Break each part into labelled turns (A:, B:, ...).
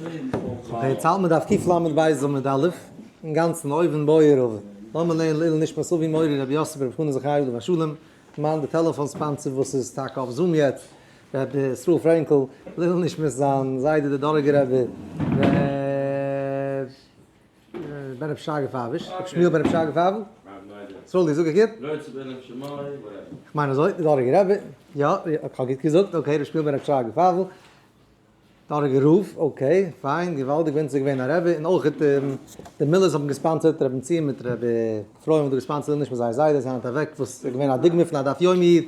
A: Okay, יעצט האלט מען דף קל"ב עמוד א', אינגאנצן אויבן בעי רבא. לאמיר לערנען לעילוי נשמת אבי מורי רבי יוסף ברב חנן זכרי' עליו השלום, כמיין די טעלעפאן sponsor וואס איז טאקע אויף Zoom יעצט, רבי ישראל פרענקל, לעילוי נשמת זיין זיידע דער דאראגער רבי, ר' בן רב שרגא פייוויש, רבי שמואל בן רב שרגא פייוול, סרולי זאג איך גוט? כ'מיין אזוי, דער דאראגער רבי, יא, כ'האב גוט געזאגט, okay, רבי שמואל בן רב שרגא פייוול, דאראגער רב, okay, פיין, געוואלדיג ווען ס'איז געווען א רבי, און אויך די מילערס האבן גע sponsor ט, רבי בנציון מיט רבי אפרים האבן דא גע sponsor ט, נישט מיט זייער זיידע איז היינט אוועק, וואס איז געווען א דוגמא פון א דף יומי איד,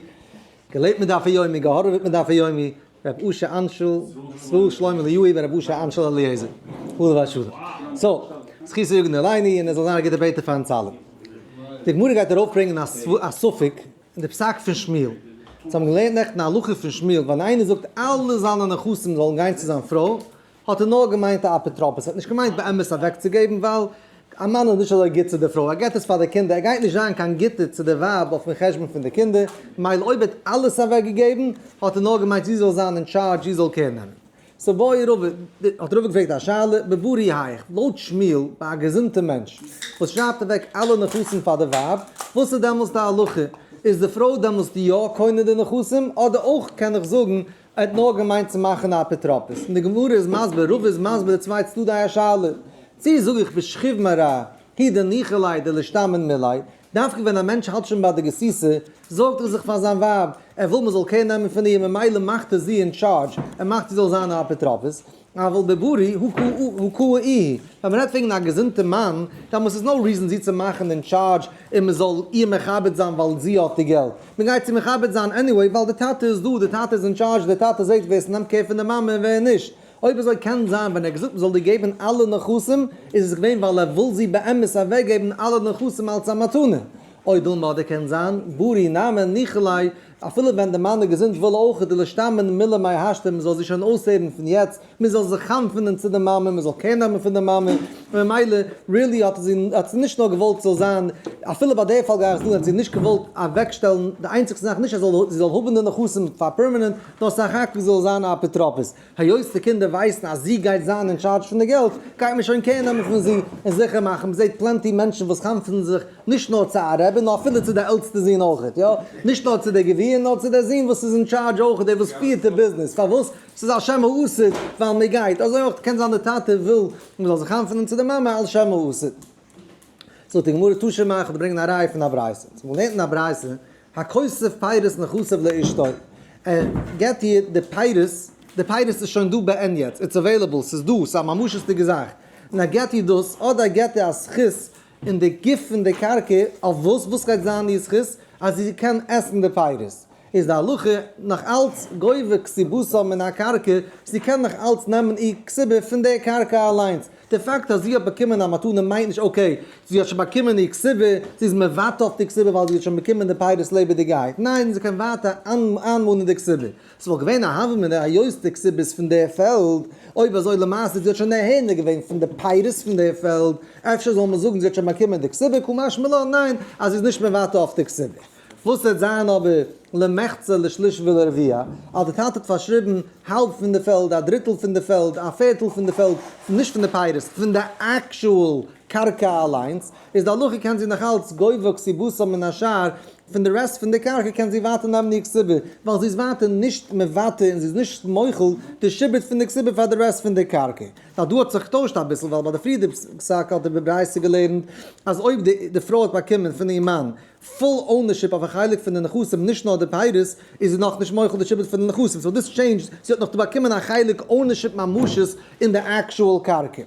A: געלעבט מיט דף יומי, געהארעוועט מיט דף יומי, רבי אשר אנשל, ישראל שלמה אליהו בן רבי אשר אנשל אליעזר, עליו השלום. So, זכותו יגן עלינו, און ער זאל זיין א גוטער בעטער פאר אונז אלע. די גמרא גייט ארויפברענגען א ספק אין די פסק פון שמואל. אונז האבן געלערנט נעכטן א הלכה פון שמואל, ווען איינער זאגט אלע זיינע נכסים זאלן גיין צו זיין פרוי, האט ער נאר געמיינט א אפוטרופוס, ער האט נישט געמיינט באמת אוועקצוגעבן, ווייל א מאן איז נישט אזוי גוט צו די פרוי, ער געבט עס פאר די קינדער, ער גייט נישט זיין קיין גוטער צו די ווייב אויפן חשבון פון די קינדער, מילא אויב ער האט אלעס אוועקגעגעבן, האט ער נאר געמיינט זי זאל זיין אין טשארדזש, זי זאל care נעמען. So בעי רבא, האט רבא געפרעגט א שאלה, בבריא היאך, לויט שמואל, ביי א געזונטע מענטש, וואס שרייבט אוועק אלע נכסים פאר די ווייב, וואס איז דעמאלס די הלכה? איז די פרוי דעמאלס יא קונה די נכסים, אדער אויך קען איך זאגן, ער האט נאר געמיינט צו מאכן א אפוטרופוס? און די גמרא איז מסביר, רבא איז מסביר די צוויי צדדי השאלה. צי זאג איך בשכיב מרע, הוא דניחא ליה דלישתמין מיליה, דווקא ווען א מענטש האלט שוין ביי די גסיסה, זארגט ער זיך פאר זיין ווייב, ער וויל מען זאל care נעמען פון איר, ממילא מאכט ער זי אין טשארדזש, ער מאכט זי זאל זיין א אפוטרופוס, אבל בבריא הא קאי איהי, ווען מען רעדט וועגן א געזונטע מאן, דאמאלס איז no reason זי צו מאכן אין טשארדזש און מען זאל איר מכבד זיין ווייל זי האט די געלט, מען גייט זי מכבד זיין anyway ווייל די טאטע איז דא, די טאטע איז אין טשארדזש, די טאטע זעט ווער ס'נעמט care פון די מאמע און ווער נישט. אויב אזוי קען זיין ווען ער האט געזאגט מ'זאל דיר געבן אלע נכסים איז עס געווען ווייל ער וויל זי באמת אוועקגעבן אלע נכסים אלס א מתנה. או דילמא אדער קען זיין בריא נמי ניחא ליה אפילו ווען די מאן איז געזונט וויל ער אויך דלישתמין מיליה מהשתא מ'זאל זי שוין אויסהערן פון יעצט מ'זאל זיך חנפ'נען צו די מאמע מ'זאל care נעמען פון די מאמע און ממילא really האט זי האט זי נישט נאר געוואלט ס'זאל זיין אפילו ביי די פאל גיי איך זאגן האט זי נישט געוואלט אוועקשטעלן די איינציגסטע זאך נישט אז זי זאל האבן די נכסים פאר permanent נאר סך הכל זאל זיין א אפוטרופוס. היות די קינדער ווייסן אז זי גייט זיין אין טשארדזש פון די געלט, גייט מען שוין care נעמען פון זי און זיכער מאכן, מ'זעט plenty מענטשן וואס חנפ'ן זיך נישט נאר צו א רבי נאר אפילו צו די עלטסטע זון אויכעט, יא, נישט נאר צו די גביר נאר צו די זון וואס איז אין טשארדזש אויכעט, דער וואס פירט די ביזנעס, פארוואס? ס'איז על שם העתיד, ווייל מ'גייט, אזוי אויך קען זיין די טאטע וויל מ'זאל זיך חנפ'נען צו די מאמע על שם העתיד. זאגט די גמרא תא שמע איך וועל ברענגען א ראיה פון א ברייתא, מ'האט געלערנט אין א ברייתא, הכותב פירות נכסיו לאשתו, ער געבט איר די פירות, די פירות איז שוין דא בעין יעצט, it's available, ס'איז דא, ס'איז א ממשות'דיגע זאך, און ער געבט איר דאס, אדער ער געבט איר א זכות אין די גוף פון די קרקע, אויף וואס, וואס גייט זיין איר זכות? אז זי קען עסן די פירות. איז די הלכה נאך אלץ גובה כתובתה מן הקרקע, זי קען נאך אלץ נעמען איר כתובה פון די קרקע אליינס, די פאקט אז זי האט באקומען א מתנה מיינט נישט okay זי האט שוין באקומען איר כתובה, זי איז מוותר אויף די כתובה ווייל זי האט שוין באקומען די פירות לעבעדיגעהייט, ניין זי קען ווייטער איינמאנען די כתובה, ס'וואלט געווען א הוה אמינא היות די כתובה איז פון די פעלד, אויב אזוי למעשה זי האט שוין נהנה געווען פון די פירות פון די פעלד, אפשר זאל מען זאגן זי האט שוין באקומען די כתובה, קא משמע לן ניין אז זי איז נישט מוותר אויף די כתובה. וואס וועט זיין אבער למחצה לשליש ולרביע, אז די טאטע האט פארשריבן האלב פון די פעלד, א דריטל פון די פעלד, א פערטל פון די פעלד, נישט פון די פירות, פון די actual קרקע אליינס, איז די הלכה קען זי נאכאלץ גובה כתובתה מן השאר, פון די רעסט פון די קרקע קען זי ווייטער נעמען איר כתובה, ווייל זי איז ווייטער נישט מוותר און זי איז נישט מוחל די שעבוד פון די כתובה פאר די רעסט פון די קרקע. נאר דא האט זיך געטוישט אביסל, ווייל ביי די פריערדיגע פסק האט די ברייתא געלערנט אז אויב די פרוי האט באקומען פון איר מאן full ownership אויף א חלק פון די נכסים נישט נאר די פירות, איז זי נאכנישט מוחל די שעבוד פון די נכסים, so דאס change ט, זי האט נאך באקומען א חלק ownership ממשות אין די actual קרקע.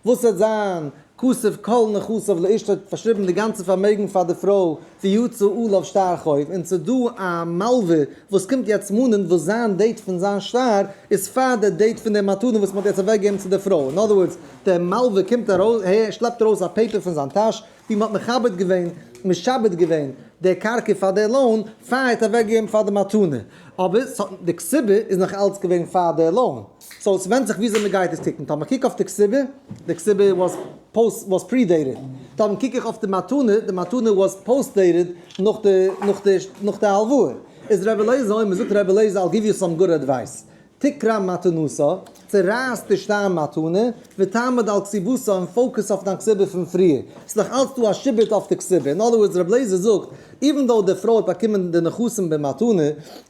A: וואס וועט זיין כתב כל נכסיו לאשתו האט פארשריבן די גאנצע פארמעגן פאר די פרוי ויצא עליו שטר חוב, און ס'איז דא א מלווה וואס קומט יעצט מאנען וואס זיין date פון זיין שטר איז פאר די date פון די מתנה וואס מ'האט יעצט אוועקגעגעבן צו די פרוי, אין other words דער מלווה קומט ארויס ער שלעפט ארויס א paper פון זיין טאש ווי מ'האט מכבד געווען, משעבד געווען, די קרקע פאר די loan, פאר ער האט אוועקגעגעבן פאר די מתנה. אבער ס'האט, די כתובה איז נאך אלץ געווען פאר די loan. So ס'ווענדט זיך וויאזוי מ'גייט עס קוקן. טאמער קוק אויף די כתובה, די כתובה was post, was predated. טאמער קוק איך אויף די מתנה, די מתנה was postdated נאך די, נאך די, נאך די הלוואה. איז רבי אליעזר אומר, זאגט רבי אליעזר, I'll give you some good advice. תקרע מתנתה. צערייס די שטר מתנה, ותעמוד על כתובתה און focus אויף דיין כתובה פון פריער. ס'איז נאך אלץ דא א שעבוד אויף די כתובה. In other words, רבי אליעזר זאגט, even though די פרוי האט באקומען די נכסים במתנה,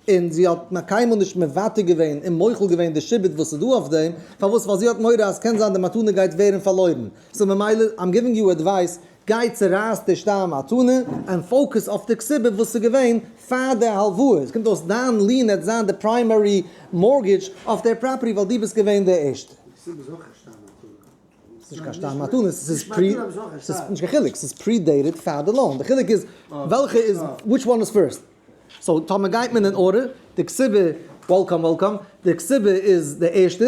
A: און זי האט קיינמאל נישט מוותר געווען און מוחל געווען די שעבוד וואס איז דא אויף דעם, פארוואס? ווייל זי האט מורא אז קען זיין די מתנה גייט ווערן פארלוירן. so ממילא, I'm giving you advice, גיי צערייס די שטר מתנה און focus אויף די כתובה וואס איז געווען פאר די הלוואה. עס קומט אויס דיין lien וועט זיין די primary mortgage אויף די property ווייל דו ביסט געווען די ערשטע.
B: די כתובה איז אויך א שטר מתנה.
A: ס'איז נישט קיין שטר מתנה, ס'איז pre, ס'איז נישט קיין חילוק, ס'איז predated פאר די loan. די חילוק איז וועלכע איז, which one is first. so טאמער גייט מען אין order, די כתובה, welcome welcome, די כתובה איז די ערשטע,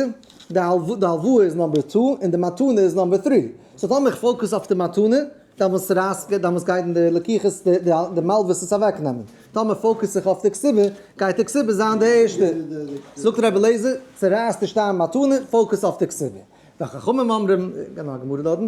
A: די הלוואה איז number two, און די מתנה איז number three. so טאמער איך focus אויף די מתנה, דאמאלס רייסט, דאמאלס גייט די לקוחות, די מלוות עס אוועקנעמען. טאמער focus איך אויף די כתובה, גייט די כתובה זיין די ערשטע. זאגט רבי אליעזר, צערייס די שטר מתנה, focus אויף די כתובה. וחכמים אומרים, גיי נאך א גמרא דארטן,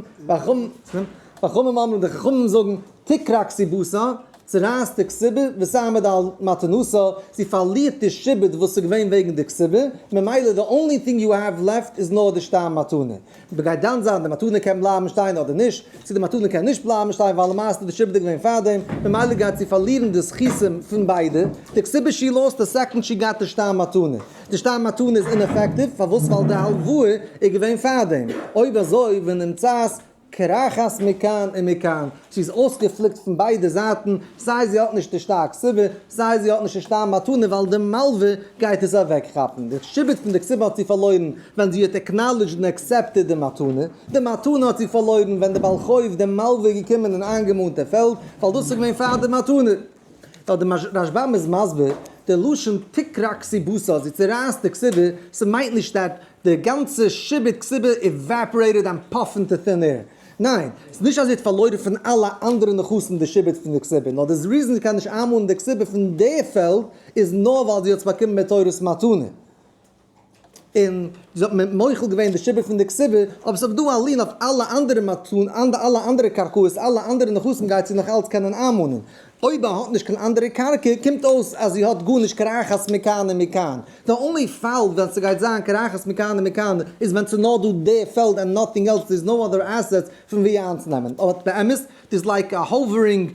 A: וחכמים אומרים, די חכמים זאגן, תקרע כתובתה, צערייסט די כתובה, ותעמוד על מתנתה, זי פארלירט די שעבוד וואס איז געווען וועגן די כתובה, ממילא the only thing you have left איז נאר די שטר מתנה. מ'גייט דן זיין די מתנה קען בלייבן שטיין אדער נישט, צו די מתנה קען נישט בלייבן שטיין ווייל למעשה איז די שעבוד געווען פארדעם, ממילא גייט זי פארלירן די זכותים פון ביידע, די כתובה she lost the second she got די שטר מתנה. די שטר מתנה איז ineffective, פארוואס? ווייל די הלוואה איז געווען פארדעם. אויב אזוי ונמצאת קרחת מכאן ומכאן, זי איז אויסגעפליקט פון ביידע זייטן, סיי זי האט נישט די שטר כתובה, סיי זי האט נישט די שטר מתנה ווייל די מלווה גייט עס אוועקכאפן. די שעבוד פון די כתובה האט זי פארלוירן ווען זי האט acknowledged און accepted די מתנה, די מתנה האט זי פארלוירן ווען די בעל חוב, די מלווה איז געקומען און איינגעמאנט די פעלד, ווייל דאס איז געווען פאר די מתנה. ווייל די רשב"ם איז מסביר די לשון תקרע כתובתה, זי צורייסט די כתובה, ס'מיינט נישט that די גאנצע שעבוד כתובה evaporated and puffed into thin air. ניין, ס'איז נישט אז זי האט פארלוירן פון אלע אנדערע נכסים די שעבוד פון די כתובה, נאר די reason זי קען נישט איינמאנען די כתובה פון די פעלד איז נאר ווייל זי האט עס באקומען מיט תורת מתנה. און זי האט מוחל געווען די שעבוד פון די כתובה, אבער ס'איז דא א lien אויף אלע אנדערע מתנות, אלע אנדערע קרקעות, אלע אנדערע נכסים גייט זי נאך אלץ קענען איינמאנען. אויב ער האט נישט קיין אנדערע קרקע, קומט אויס אז זי האט גארנישט קרחת מכאן ומכאן. די only פאל ווען ס'גייט זיין קרחת מכאן ומכאן איז ווען ס'איז נאר דא די פעלד and nothing else, there is no other assets פון ווי איינצונעמען. אבער באמת איז like a hovering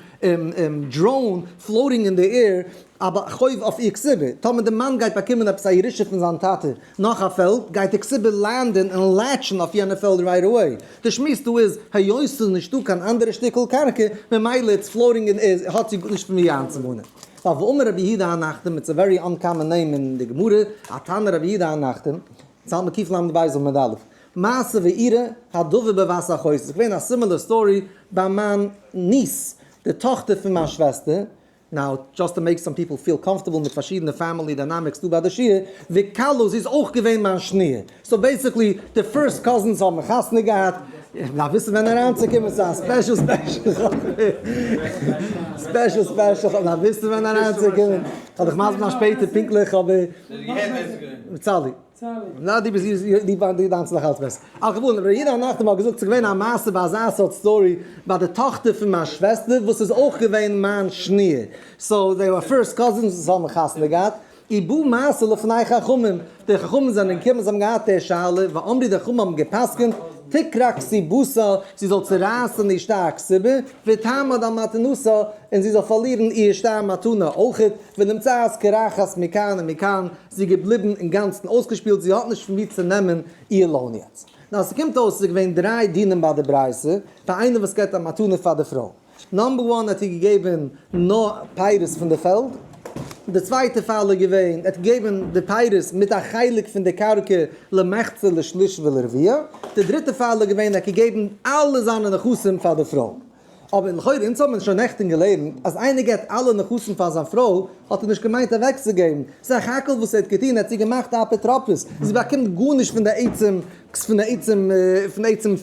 A: drone floating in the air, אבער חוב אויף איר כתובה, טאמער די מאן גייט באקומען עפעס א ירושה פון זיין טאטע נאך א פעלד, גייט די כתובה land ען און latch ן אויף יענע פעלד right away. די שמועס דא איז, היות ס'איז נישטא קיין אנדערע שטיקל קרקע, ממילא it's floating און איז האט זי גארנישט פון ווי איינצומאנען. ווייל ואמר רבי יהודה הנחתום, it's a very uncommon name אין די גמרא, א תנא רבי יהודה הנחתום, צאלט מען קוף למד בית עמוד א', מעשה ואירע הדבר בבת אחותי, ס'איז געווען א similar story ביי מיין niece, די טאכטער פון מיין שוועסטער, now, just to make some people feel comfortable מיט פארשידענע family dynamics דא ביי די שיעור, וכלה, זי איז אויך געווען מיין שניר. so basically, די first cousins האבן חתונה געהאט, איך דארף וויסן ווען אריינצוקומען, ס'איז א special special special special, איך דארף וויסן ווען אריינצוקומען, כ'וועל דיך מסביר זיין שפעטער פונקטליך אבער. צאלי. נא די ביסט די די דאנצט נאך אלץ בעסער. על כל פנים, ר' יהודה הנחתום האט געזאגט ס'איז געווען א מעשה ביי אזא סארט story ביי די טאכטער פון מיין שוועסטער וואס איז אויך געווען מיין שניר. so they were first cousins וואס האבן חתונה געהאט. ובא מעשה לפני חכמים, די חכמים זענען געקומען זיי האבן געהאט די שאלה, ואמרו די חכמים האבן גע'פסק'נט, תקרע כתובתה, זי זאל צורייסן איר שטר כתובה, ותעמוד על מתנתה, און זי זאל פארלירן איר שטר מתנה אויכעט, ונמצאת קרחת מכאן ומכאן, זי איז געבליבן אינגאנצן אויסגעשפילט, זי האט נישט פון וואו צו נעמען איר loan יעצט. נאר ס'קומט אויס ס'איז געווען דריי דינים ביי די ברייתא, פאר איינער וואס געבט א מתנה פאר די פרוי. number one האט איר געגעבן נאר פירות פון די פעלד, די צווייטע פאל איז געווען ער האט געגעבן די פירות מיט א חלק פון די קרקע למחצה לשליש ולרביע, די דריטע פאל איז געווען ער האט געגעבן אלע זיינע נכסים פאר די פרוי. אבער לכאורה אונז האבן שוין נעכטן געלערנט אז איינער געבט אלע נכסים פאר זיין פרוי האט ער נישט געמיינט אוועקצוגעבן, סך הכל וואס ער האט געטון ער האט זי געמאכט א אפוטרופוס, זי באקומט גארנישט פון די עצם פון די עצם פון די עצם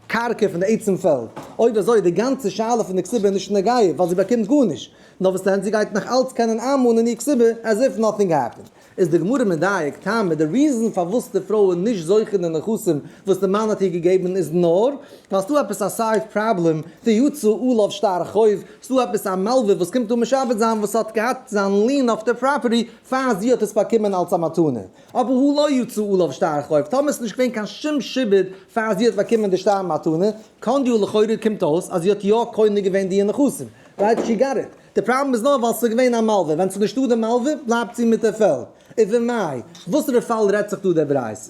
A: קרקע פון די עצם פעלד, אויב אזוי די גאנצע שאלה פון די כתובה איז נישט נוגע ווייל זי באקומט גארנישט, נאר וואס דען זי גייט נאך אלץ קענען איינמאנען איר כתובה as if nothing happened. איז די גמרא מדייק, טעמא, די reason פארוואס די פרוי איז נישט זוכה אין די נכסים וואס די מאן האט איר געגעבן איז נאר ווייל ס'דא עפעס א side problem, דיצא עליו שטר חוב, ס'דא עפעס א מלווה וואס קומט דא משעבד זיין וואס האט געהאט זיין lien אויף די property פאר זי האט עס באקומען אלס א מתנה. אבער הא לא יצא עליו שטר חוב, טאמער ס'איז נישט געווען קיין שום שעבוד פאר זי האט באקומען די שטר מתנה, קניה לכאורה קומט אויס אז זי האט יא קונה געווען די נכסים, right? She got it. די פראבלעם איז נאר ווייל ס'איז געווען א מלווה, ווען ס'איז נישטא די מלווה בלייבט זי מיט די פעלד. ובמאי, וואסערע פאל רעדט זיך דא דער ברייתא?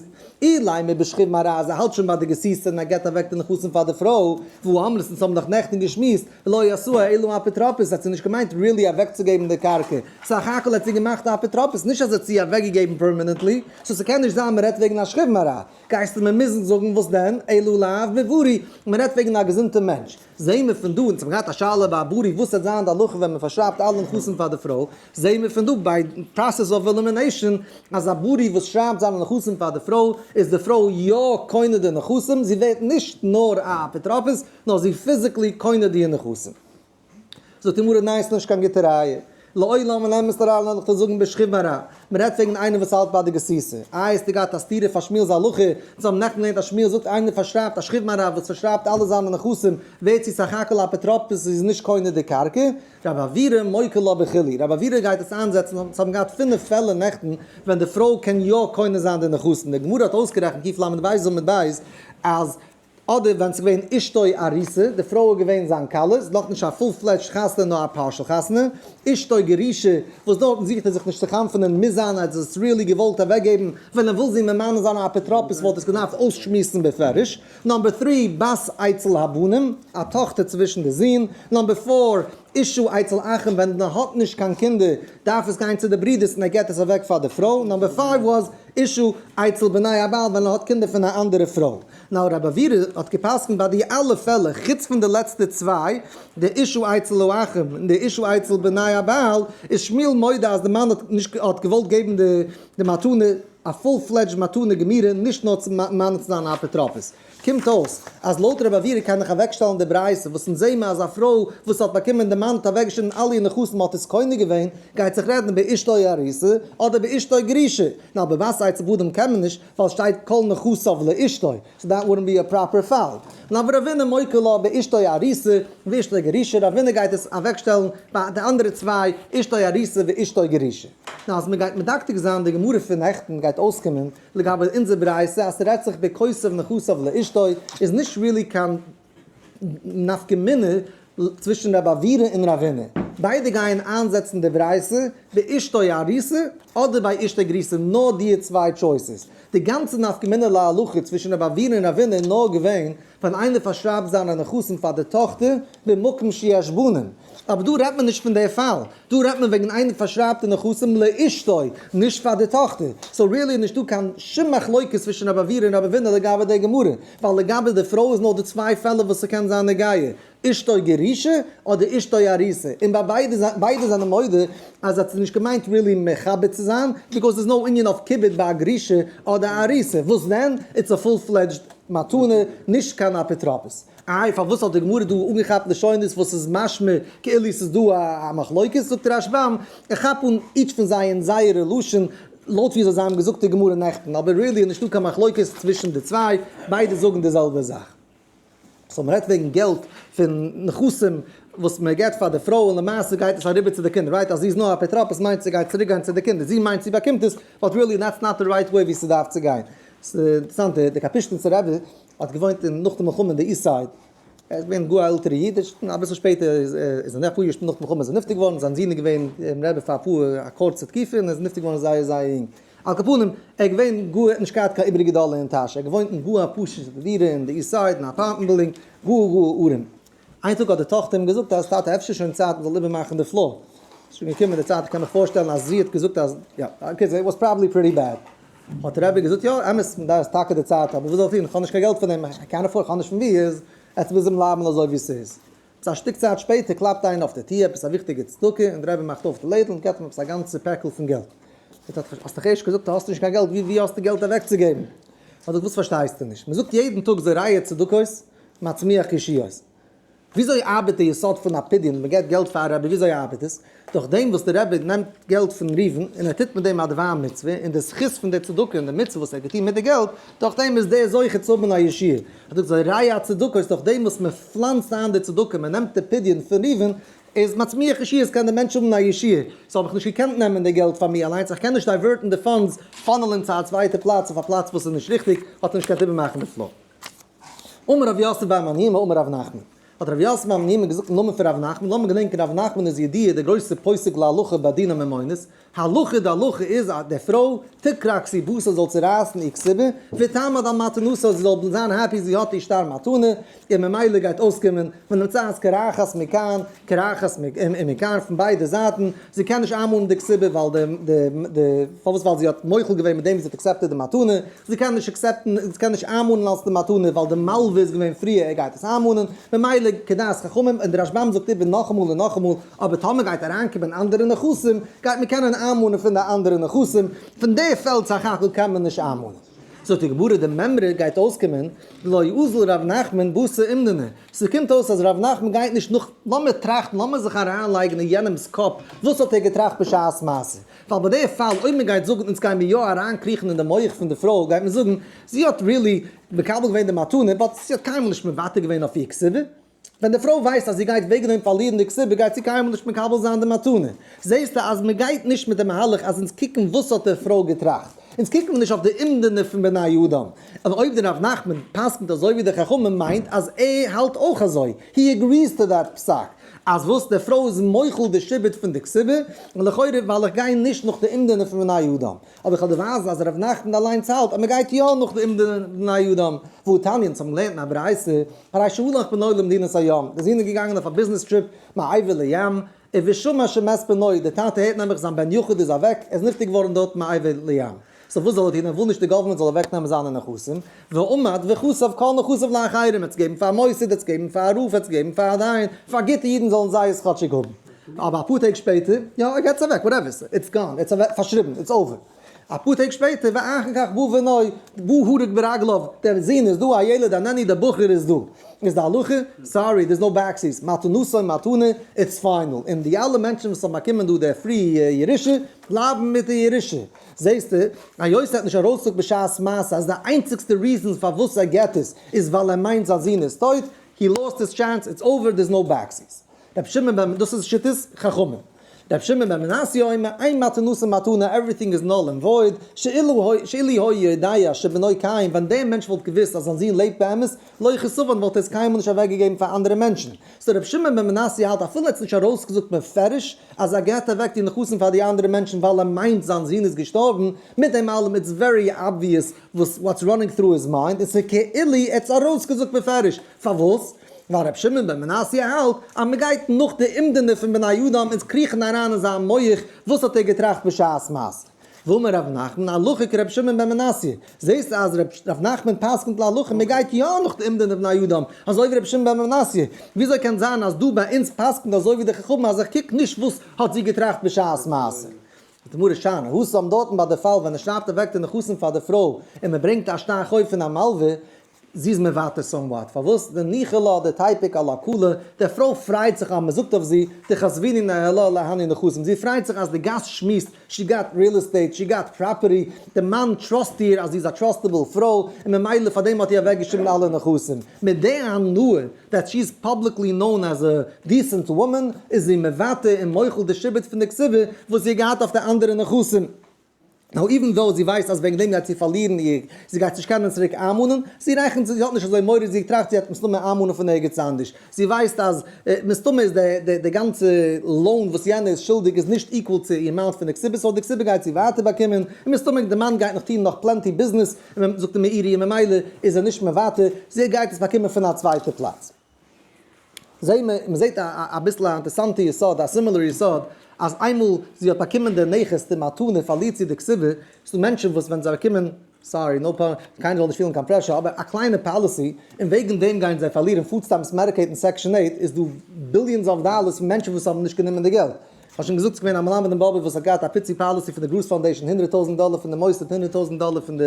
A: אילימא בשכיב מרע אז ער האלט שוין ביי די גסיסה און ער געבט אוועק די נכסים פאר די פרוי, והא אמרת אונז האבן דאך נעכטן געשמועסט, לא עשאה אלא אפוטרופוס האט זי נישט געמיינט really אוועקצוגעבן די קרקע, סך הכל האט זי געמאכט א אפוטרופוס, נישט אז האט זי אוועקגעגעבן permanently, so ס'קען נישט זיין מ'רעדט וועגן א שכיב מרע, גייסטו מיר מוזן זאגן וואס דען, אלא לאו בבריא, מ'רעדט וועגן א געזונטע מענטש. זעהן מיר פון דא, אונז האבן געהאט א שאלה ביי א בריא וואס וועט זיין די הלכה ווען מען פארשרייבט אלע נכסים פאר די פרוי, זעהן מיר פון דא ביי process of elimination אז א בריא וואס שרייבט זיינע נכסים פאר די פרוי איז די פרוי יא קונה די נכסים, זי ווערט נישט נאר א אפוטרופוס נאר זי physically קונה די נכסים. זאגט די גמרא ניין ס'נישט קיין גוטע ראיה. לעולם אן אמת ראיה לאמיך דיר זאגן בשכיב מרע. מ'רעדט וועגן איינער וואס האלט ביי די גסיסה. איי האסטו געהאט א סתירה פאר שמואל'ס הלכה? אונז האבן נעכטן געלערנט אז שמואל זאגט איינער פארשרייבט א שכיב מרע וואס פארשרייבט אלע זיינע נכסים ווערט זי סך הכל אפוטרופוס זי איז נישט קונה די קרקע. רב עוירא מוקי לה בכולהו. רב עוירא גייט עס איינזעצן אונז האבן געהאט פינף פעלער נעכטן ווען די פרוי קען יא קונה זיין די נכסים. די גמרא האט אויסגערעכנט קל"ב עמוד ב' אז אדער ווען ס'איז געווען אשתו ארוסה, די פרוי איז געווען זיין כלה, ס'איז נאכנישט א full fledged חתונה נאר א partial חתונה, אשתו גרושה, וואס דארטן זוכט ער זיך נישט צו חנפ'ענען, מוז זיין אז ער האט עס really געוואלט אוועקגעבן, ווען ער וויל זי ממנה זיין א אפוטרופוס וואלט עס געדארפט אויסשמועסן בפירוש. number three, בת אצל הבנים, א טאכטער צווישן די זין. number four, אשה אצל אחים, ווען מען האט נישט קיין קינדער דארף עס גיין צו די ברודערס און ער געבט עס אוועק פאר די פרוי. number five was, אשה אצל בני הבעל, ווען ער האט קינדער פון א אנדערע פרוי. נאר רבי עוירא האט געפסקנט ביי די אלע פעלער חוץ פון די לעצטע צוויי, די אשה אצל האחים און די אשה אצל בני הבעל, איז שמואל מודה אז די מאן האט נישט האט געוואלט געבן די די מתנה א full fledged מתנה גמירה נישט נאר צו ממנה צו זיין א אפוטרופוס. קומט אויס אז לויט רבי עוירא קען איך אוועקשטעלן די ברייתא וואס אונז זעהן מיר אז א פרוי וואס האט באקומען די מאן האט אוועקגעשריבן אלע איר נכסים האט עס קונה געווען, גייט זיך רעדן באשתו ארוסה אדער באשתו גרושה, נאר בבת אצל בנים קען מען נישט, ווייל שטייט כל נכסיו לאשתו, so that wouldn't be a proper פאל. און אבער רבינא מוקי לה באשתו ארוסה ואשתו גרושה, רבינא גייט עס אוועקשטעלן ביי די אנדערע צוויי, אשתו ארוסה ואשתו גרושה. נאר אז מ'גייט מדקדק זיין די גמרא פון נעכטן גייט אויסקומען לגבי אונזער ברייתא אז ס'רעדט זיך בכותב נכסיו לאשתו איז נישט really קיין נפקא מינה צווישן רבי עוירא און רבינא, ביידע גייען איינזעצן די ברייתא באשתו ארוסה אדער ביי אשתו גרושה, נאר די צוויי choices. די גאנצע נפקא מינה להלכה צווישן רבי עוירא און רבינא איז נאר געווען ווען איינער פארשרייבט זיינע נכסים פאר די טאכטער במקום שיש בנים, אבער דא רעדט מען נישט פון די פאל, דא רעדט מען וועגן איינער פארשרייבט די נכסים לאשתו, נישט פאר די טאכטער, so really איז נישטא קיין שום מחלוקת צווישן רבי עוירא און רבי אבינא לגבי די גמרא, ווייל לגבי די פרוי איז נאר די צוויי פעלער וואס ס'קען זיין נוגע, אשתו גרושה אדער אשתו ארוסה, און ביי ביידע ביידע זענען מודה אז האט זי נישט געמיינט really מכבד צו זיין, because there's no ענין אויף כיבוד ביי א גרושה אדער א ארוסה, וואס דען? It's a full fledged מתנה, נישט קיין אפוטרופוס. איי פארוואס האט די גמרא דא אנגעכאפט לשונות וואס איז משמע כאילו ס'איז דא א מחלוקת, זאגט רשב"ם, איך כאפ אן each פון זיי אין זייערע לשון לויט ווי אזוי זיי האבן געזאגט די גמרא נעכטן, אבער really איז נישטא קיין מחלוקת צווישן די צוויי, ביידע זאגן די זעלבע זאך. so מ'רעדט וועגן געלט פון נכסים וואס מ'געט פאר די פרוי און למעשה גייט עס אריבער צו די קינדער, right? אז זי איז נאר אפוטרופוס מיינט ס'גייט צוריק גיין צו די קינדער, זי מיינט זי באקומט עס, but really that's not the right way ווי ס'דארף צו גיין. ס'איז אינטערעסאנט די קאפישטענצער רבי האט געוואוינט אין נאך די מלחמה אין די East Side, ער איז געווען גאר א עלטערע איד, אביסל שפעטער איז ער נאך אפאר יאר נאך די מלחמה איז ער נפטר געווארן, זיין זון איז געווען רבי פאר אפאר א קורצע תקופה און ער איז נפטר געווארן זייער זייער יונג. על כל פנים, ער איז געווען גאר, ער האט נישט געהאט קיין איבעריגע דאלער אין טאש, ער האט געוואוינט אין גאר א פשוט'ע דירה אין די East Side אין א apartment building, גאר גאר ארעם. איין טאג האט די טאכטער אים געזאגט אז טאטע אפשר שוין צייט מ'זאל איבערמאכן די floor, ס'איז שוין געקומען די צייט, איך קען מיך פארשטעלן אז זי האט געזאגט אז יא, okay it was probably pretty bad. האט דער רבי געזאגט יא אמת, מ'דארף טאקע די צייט, אבער וואס זאל איך טון, איך האב נישט קיין געלט פאר דעם, איך קען afford, איך האב נישט פון וואו, איז עטס מוז בלייבן אזוי ווי ס'איז. א שטיק צייט שפעטער קלאפט איינער אויף די טיר, עפעס א וויכטיגע צדקה, און דער רבי מאכט אויף די לעדל און געבט אים עפעס א גאנצע פעקל פון געלט. זאגט ער, האסט דאך ערשט געזאגט אז האסט נישט קיין געלט, ווי האסטו געלט אוועקצוגעבן? האט ער געזאגט, וואס פארשטייסטו נישט? מען זאגט יעדן טאג זורע צדקות, מצמיח ישועות. וויאזוי ארבעט די יסוד פון א פדיון, מען געבט געלט פאר א רבי, וויאזוי ארבעט עס? דורך דעם וואס די רבי נעמט געלט פון ראובן און ער טוט מיט דעם א דבר מצוה, און די זכות פון די צדקה און די מצוה וואס ער האט געטון מיט די געלט, דורך דעם איז דער זוכה צו האבן א ישועה. ער זאגט זורע צדקות, דורך דעם וואס מען פלאנצט איין די צדקה, מען נעמט די פדיון פון ראובן, איז מצמיח ישועות, קען דער מענטש האבן א ישועה. so האב איך נישט געקענט נעמען די געלט פאר מיר אליינס, איך קען נישט divert ן די funds, funnel ען צו א צווייטע פלאץ, אויף א פלאץ וואס איז נישט ריכטיג, האט ער נישט געקענט איבערמאכן די flow. אמר רב יוסף בר מניומי אמר רב נחמן, האט רב יוסף בר מניומי געזאגט אין נאמען פון רב נחמן, לאמיר געדענקען רב נחמן איז ידוע דער גרויסער פוסק להלכה ביי דיני ממונות, הלכה די הלכה איז אז די פרוי תקרע כתובתה זאל צורייסן איר כתובה, ותעמוד על מתנתה זי זאל זיין happy זי האט איר שטר מתנה, און ממילא גייט אויסקומען ונמצאת קרחת מכאן קרחת מכאן פון ביידע זייטן, זי קען נישט איינמאנען די כתובה ווייל די די פארוואס ווייל זי האט מוחל געווען מיט דעם וואס זי האט accepted די מתנה, זי קען נישט accept ן, זי קען נישט איינמאנען אלס די מתנה ווייל די מלווה איז געווען פריער ער גייט עס איינמאנען, ממילא כדעת חכמים, און די רשב"ם זאגט איבער נאכאמאל און נאכאמאל, אבער טאמער גייט אריינקומען אנדערע נכסים, גייט מען קענען איינמאנען פון די אנדערע נכסים, פון די פעלד סך הכל קען מען נישט איינמאנען. זאגט די גמרא די מימרא גייט אויסקומען, דלא אזיל ר' נחמן בתר אומדנא, ס'קומט אויס אז ר' נחמן גייט נישט נאך, לאמיר טראכטן, לאמיר זיך אריינלייגן אין יענעמ'ס קאפ, וואס האט ער געטראכט בשעת מעשה? ווייל ביי די פאל אויב מען גייט זאגן אונז גיימיר יא אריינקריכן אין די מח פון די פרוי גייט מען זאגן זי האט really מקבל געווען די מתנה but זי האט קיינמאל נישט מוותר געווען אויף איר כתובה, ווען די פרוי ווייסט אז זי גייט וועגן דעם פארלירן די כתובה גייט זי קיינמאל נישט מקבל זיין די מתנה. זעסטו אז מען גייט נישט מיט די מהלך אז אונז קוקן וואס האט די פרוי געטראכט, אונז קוקן מיר נישט אויף די אומדנא פון בני אדם, און אויב די רב נחמן פסק'נט אזוי ווי די חכמים מיינט אז ער האלט אויך אזוי, he agrees to that פסק. אז וואס די פרוי איז מוחל די שעבוד פון די כתובה, און לכאורה ווייל איך גיי נישט נאך די אומדנא פון בני אדם, אבער איך וועל דיר ווייזן אז ר' נחמן אליינס האלט אז מען גייט יא נאך די אומדנא פון בני אדם, והא תניא אונז האבן געלערנט אין א ברייתא, הרי שהלך בנו למדינת הים, די זון איז געגאנגען אויף א ביזנעס trip מעבר לים, ושמע שמת בנו, די טאטע הערט נעבעך זיין בן יחיד איז אוועק, ער איז נפטר געווארן דארט מעבר לים. so וואס זאל ער טון, ער וויל נישט די government זאל אוועק נעמען זיינע נכסים, ועמד וכתב כל נכסיו לאחרים, ער האט עס געגעבן פאר א מוסד, ער האט עס געגעבן פאר א רב, ער האט עס געגעבן פאר א דיין, פאר גוטע אידן זאלן זיי עס כאטשיג האבן. אבער אפאר טעג שפעטער, יא ער געבט עס אוועק, whatever, it's gone, it's פארשריבן, it's over. אפאר טעג שפעטער, ואחר כך בא בנו, בא הרוג ברגליו, דער זון איז דא, הילד איננו, דער בחור איז דא. איז די הלכה, sorry, there's no backsies, מתנתו מתנה, it's final. און די אלע מענטשן וואס האבן באקומען דא די free ירושה, בלייבן מיט די ירושה. זעסטו, היות ער האט נישט ארויסגעזאגט בשעת מעשה אז די איינציגסטע reasons פארוואס ער געט עס איז ווייל ער מיינט זיין זון איז טויט, he lost his chance, it's over, there's no backsies. רבי שמעון בן, דאס איז שיטת חכמים. רבי שמעון בן מנסיא אומר, אין מתנתו מתנה, everything is null and void, שאילו היה יודע שבנו קיים, ווען דער מענטש וואלט געוואוסט אז זיין זון לעבט באמת, לא כתבן וואלט ער עס קיינמאל נישט אוועקגעגעבן פאר אנדערע מענטשן. so רבי שמעון בן מנסיא האלט אפילו ער האט עס נישט ארויסגעזאגט בפירוש אז ער געבט אוועק די נכסים פאר די אנדערע מענטשן ווייל ער מיינט זיין זון איז געשטארבן, מיט דעם אלעם it's very obvious וואס what's running through his mind און ס'איז כאילו ער האט עס ארויסגעזאגט בפירוש. פארוואס? ווייל רבי שמעון בן מנסיא האלט אז מ'גייט נאך די אומדנא פון בני אדם אונז קריכן אריין אין זיין מח וואס האט ער געטראכט בשעת מעשה. ואמר ר' נחמן הלכה כר' שמעון בן מנסיא, זעסטו אז ר' נחמן פסק'נט להלכה מען גייט יא נאך די אומדנא בני אדם, אזוי ווי ר' שמעון בן מנסיא, וויאזוי קען זיין אז דא ביי אונז פסק'נט אזוי ווי די חכמים אז איך קוק נישט וואס האט זי געטראכט בשעת מעשה. די גמרא שאני התם דארטן ביי די פאל ווען ער שרייבט אוועק די נכסים פאר די פרוי און מען ברענגט א שטר חוב פון א מלווה, זי איז מוותר somewhat, פארוואס? דניחא לה דתיפוק עלה קלא, די פרוי פרייט זיך אז מען זאגט אויף זי, דחזביני ניהלה להני נכסים, זי פרייט זיך אז די גאס שמועסט, she got real estate, she got property, די מאן trust איר אז זי איז א trustable פרוי, און ממילא פאר דעם האט איר אוועקגעשריבן אלע נכסים. מיט די הנאה that she is publicly known as a decent woman, איז זי מוותר און מוחל די שעבוד פון די כתובה וואס זי האט געהאט אויף די אנדערע נכסים. now even though זי ווייסט אז וועגן דעם גייט זי פארלירן איר, זי גייט נישט קענען צוריק איינמאנען, זי רעכנט זי האט נישט אזוי מורא, זי טראכט זי וועט מסתמא איינמאנען פון ערגעץ אנדערש, זי ווייסט אז מסתמא איז די די גאנצע loan וואס יענער איז שולדיג איז נישט equal צו איר amount פון די כתובה, so די כתובה גייט זי ווייטער באקומען, און מסתמא די מאן גייט נאך טון נאך plenty ביזנעס, און זאגט די מאירי און ממילא איז ער נישט מוותר, זי גייט עס באקומען פון א צווייטע פלאץ. זעהן מיר, מען זעהט אביסל א אינטערסאנטע יסוד, א similar יסוד, אז איינמאל זי האט באקומען די נכס, די מתנה, פארלירט זי די כתובה, ס'דא מענטשן וואס ווען זיי באקומען, sorry, no pun, קיינער זאל נישט פילן קיין pressure, אבער א קליינע policy, און וועגן דעם גייען זיי פארלירן food stamps, Medicaid און Section 8, איז דא billions of dollars פון מענטשן וואס האבן נישט גענומען די געלט. כ'האב שוין געזאגט ס'איז געווען א מלמד אין באבוב וואס האט געהאט א פיצי policy פון די גראס foundation, 100,000 דאלער פון די מוסד, 100,000 דאלער פון די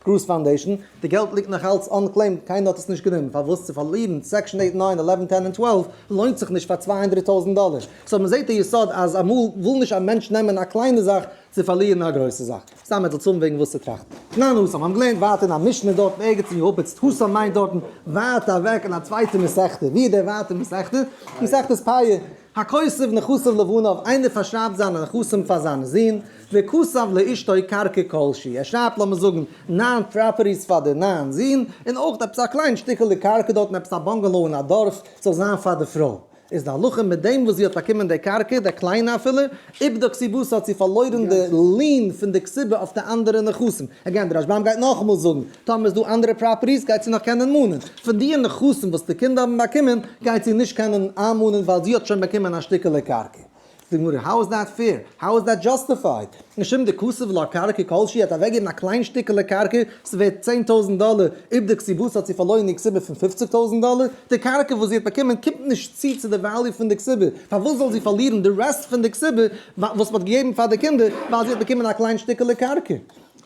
A: גראס foundation, די געלט ליגט נאך אלץ unclaimed, קיינער האט עס נישט גענומען, פארוואס צו פארלירן section 8, 9, 11, 10 און 12 לוינט זיך נישט פאר 200,000 דאלער. So מ'זעט די יסוד אז אמאל וויל נישט א מענטש נעמען א קליינע זאך צו פארלירן א גרויסע זאך. סתם מען זאל צאלן וועגן וואס צו טראכטן. תנן התם, האבן געלערנט ווייטער אין א משנה דארטן ערגעץ אין יעהופעץ, התם מיינט דארטן ווייט אוועק אין א צווייטע מסכתא. ווי איז דער ווייטע מסכתא? מסכת פאה. הכותב נכסיו לבניו, איינער פארשרייבט זיינע נכסים פאר זיינע זין, וכתב לאשתו קרקע כלשהי, ער שרייבט לאמיר זאגן ניין properties פאר די ניין זין, און אויך עפעס א קליין שטיקעלע קרקע דארטן, עפעס א bungalow אין א דארף, זאל זיין פאר די פרוי. איז די הלכה מיט דעם וואס זי האט באקומען די קרקע, די קליינע אפילו, איבדה כתובתה האט זי פארלוירן די lien פון די כתובה אויף די אנדערע נכסים. Again, די רשב"ם גייט נאכאמאל זאגן, טאמער איז דא אנדערע properties גייט זי נאך קענען מאנען. פון די נכסים וואס די קינדער האבן באקומען גייט זי נישט קענען איינמאנען ווייל זי האט שוין באקומען א שטיקעלע קרקע. זאגט די גמרא, how is that fair? How is that justified? משום דכתב לה קרקע כלשהי האט אוועקגעגעבן א קליין שטיקעלע קרקע, ס'ווערט 10,000 דאלער, איבדה כתובתה האט זי פארלוירן איר כתובה פון 50,000 דאלער, די קרקע וואס זי האט באקומען קומט נישט צו צו די value פון די כתובה, פארוואס זאל זי פארלירן די רעסט פון די כתובה וואס מ'האט געגעבן פאר די קינדער ווייל זי האט באקומען א קליין שטיקעלע קרקע?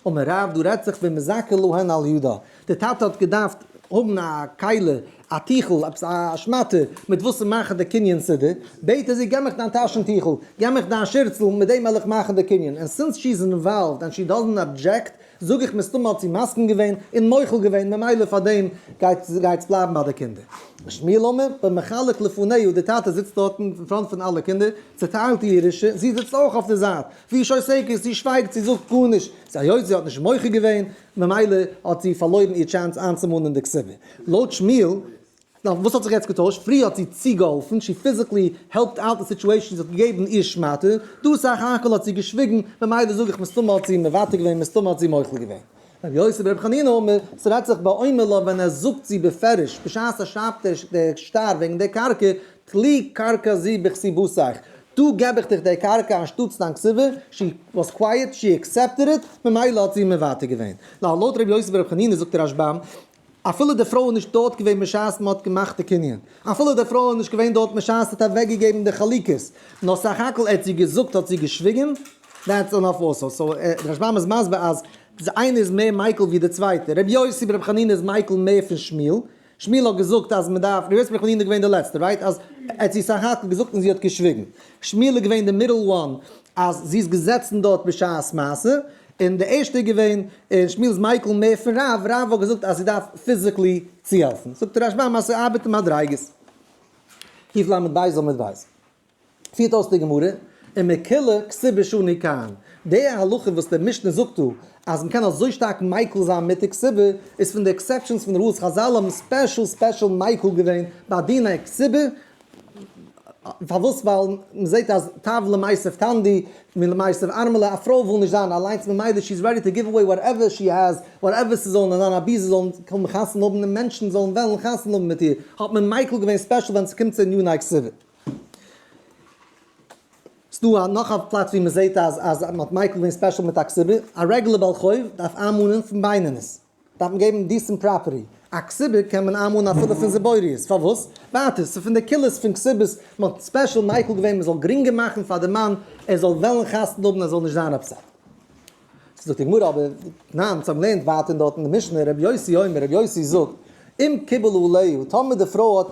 A: אמר רב, דא רעדט זיך במזכה להן על ידה, די טאטע האט געדארפט האבן א כלי, א טיכל, עפעס א שמאטע, מיט וואס צו מאכן די קנין סידור, בעט ער זי, געב מיך דיין טאשן טיכל, געב מיך דיין שירצל, מיט דעם וועל איך מאכן די קנין, און since she is involved and she doesn't object, זאג איך מסתמא האט זי מסכים געווען און מוחל געווען, ממילא פאר דעם גייט עס בלייבן ביי די קינדער. שמואל אמר, במחלק לפניה, די טאטע זיצט דארטן אין front פון אלע קינדער, צעטיילט די ירושה, זי זיצט אויך אויף די זייט, והיא שותקת, זי שווייגט, זי זאגט גארנישט, זי היות זי האט נישט מוחה געווען, ממילא האט זי פארלוירן איר chance איינצומאנען די כתובה. לויט שמואל, נאר וואס האט זיך יעצט געטוישט? פריער האט זי צוגעהאלפן, she physically helped out די situation, זי האט געגעבן איר שמאטע, דא סך הכל האט זי געשוויגן, ממילא זאג איך מסתמא האט זי מוותר געווען, מסתמא האט זי מוחל געווען. רבי יוסי ברבי חנינא אמר, ס'רעדט זיך באומר לה ווען ער זאגט זי בפירוש, בשעת ער שרייבט די שטר וועגן די קרקע, טלי קרקע זו בכתובתיך, דא געב איך דיך די קרקע אנשטאטס דיין כתובה, she was quiet, she accepted it, ממילא האט זי מוותר געווען. לויט רבי יוסי ברבי חנינא זאגט דער רשב"ם, אפילו די פרוי איז נישט דארט געווען בשעת מען האט געמאכט די קנין, אפילו די פרוי איז נישט געווען דארט בשעת האט אוועקגעגעבן די חלוקות, נאר סך הכל ער האט זי געזאגט האט זי געשוויגן, that's enough also. So דער רשב"ם איז מסביר אז די איינע איז מער מיקל ווי די צווייטע, רבי יוסי ברבי חנינא איז מיקל מער פון שמואל, שמואל האט געזאגט אז מען דארף, רבי יוסי ברבי חנינא איז געווען די לעצטע, right? אז ער האט זי סך הכל געזאגט און זי האט געשוויגן. שמואל איז געווען די middle one אז זי איז געזעצן דארט בשעת מעשה, און די ערשטע איז געווען, און שמואל איז מיקל מער פון רב, רב האט געזאגט אז זי דארף physically צוהעלפן. זאגט דער רשב"ם אז ס'ארבעט אין מדריגות. קל"ב עמוד ב'. פירט אויס די גמרא, ומקולא כתובה שנו כאן. די הלכה וואס די משנה זאגט דא, אז מ'קען אזוי שטארק מיקל זיין מיט די כתובה, איז פון די exceptions פון rules. חז"ל האבן special special מיקל געווען ביי דיני כתובה. פארוואס? ווייל מ'זעט אז טב למיתב טנדי מלמיתב ארמלא, א פרוי וויל נישט זיין אליינס, ממילא she is ready to give away whatever she has, whatever ס'זאל נאר זיין, אבי זי זאל קומען חתונה האבן און מענטשן זאלן וועלן חתונה האבן מיט איר, האט מען מיקל געווען special ווען ס'קומט צו עניני כתובה. ס'דא א נאך א פלאץ ווי מ'זעהט אז אז מ'האט מיקל געווען special מיט א כתובה, א רעגולער בעל חוב דארף איינמאנען פון בינונית, דארף מען געבן decent property, א כתובה קען מען איינמאנען אפילו פון זיבורית, פארוואס? ווייטער, ס'איז פון די קולות פון כתובות, מ'האט special מיקל געווען מ'זאל גרינגער מאכן פאר די מאן ער זאל וועלן חתונה האבן ער זאל נישט זיין upset. זאגט די גמרא אבער, ניין, אונז האבן געלערנט ווייטער דארט אין די משנה, רבי יוסי אומר, רבי יוסי זאגט, אם קיבל עליה, טאמער די פרוי האט